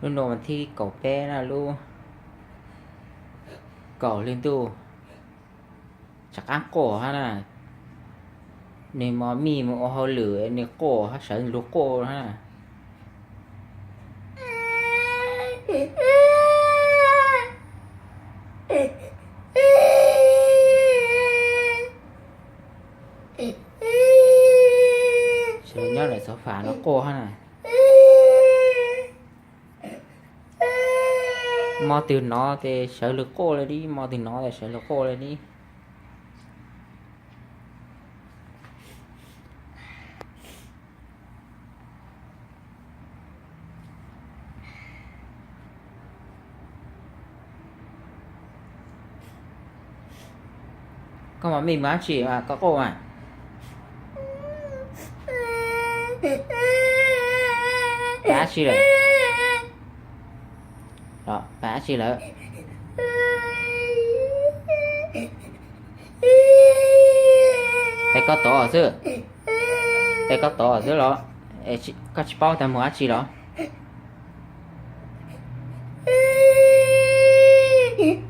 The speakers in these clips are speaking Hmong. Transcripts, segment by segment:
Lub no mas thib kaum peb na, lub kaum hli ntuj, tsov qaab quaj hab na. Nwg mos mij mus ua hauj lwm nwg quaj hab, sawv lug quaj hab na. Sawv nyob lawm txhua fam no quaj hab na. Mo twg nov tes sawv lug quaj le li, mo twg nov tes sawv lug quaj le li. Koj mos mij mus dab tsi mas koj quaj mas? Pais dab tsi lawm? Pais dab tsi lawm? Pais koj tod xwb. Pais koj tod xwb los? Koj tsis paub tas mus dab tsi los?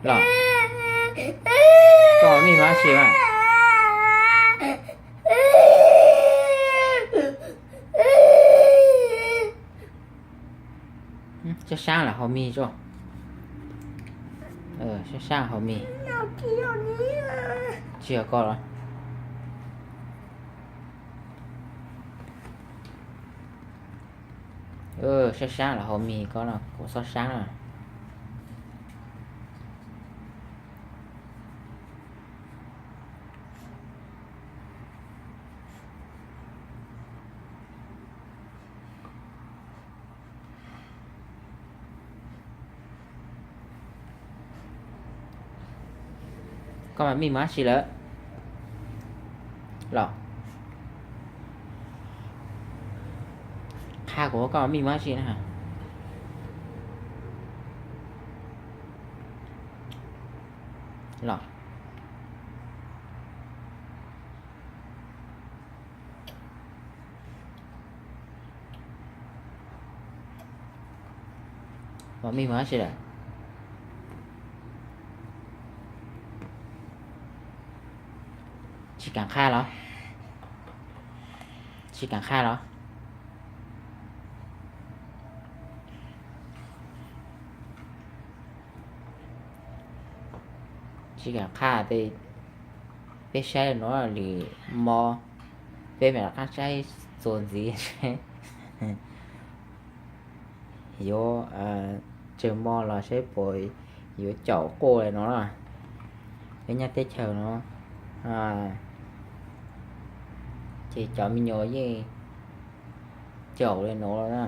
Los, koj mos mij mus dab tsi mas? Sab sab lawm hauv mis tso. Sab sab hauv mis. Tsis yog koj los? Sab sab lawm hauv mis, koj no kuv xob sab na. Koj mos mij mus dab tsi lawm? Los, qha kuv koj mos mij mus dab tsi na. Los, mos mij mus dab tsi lawm? Tsis kaam qha los? Tsis kaam qha los? Tsis kaam qha tes peb saib nuav lwm mo, peb mam rov qaab saib txuas ntxiv seb yuav tsawg mo los seb puas yuav caum quaj le nuav na. Peb nyob teb chaws nuav ces cov me nyuam yeej caum le nuav na.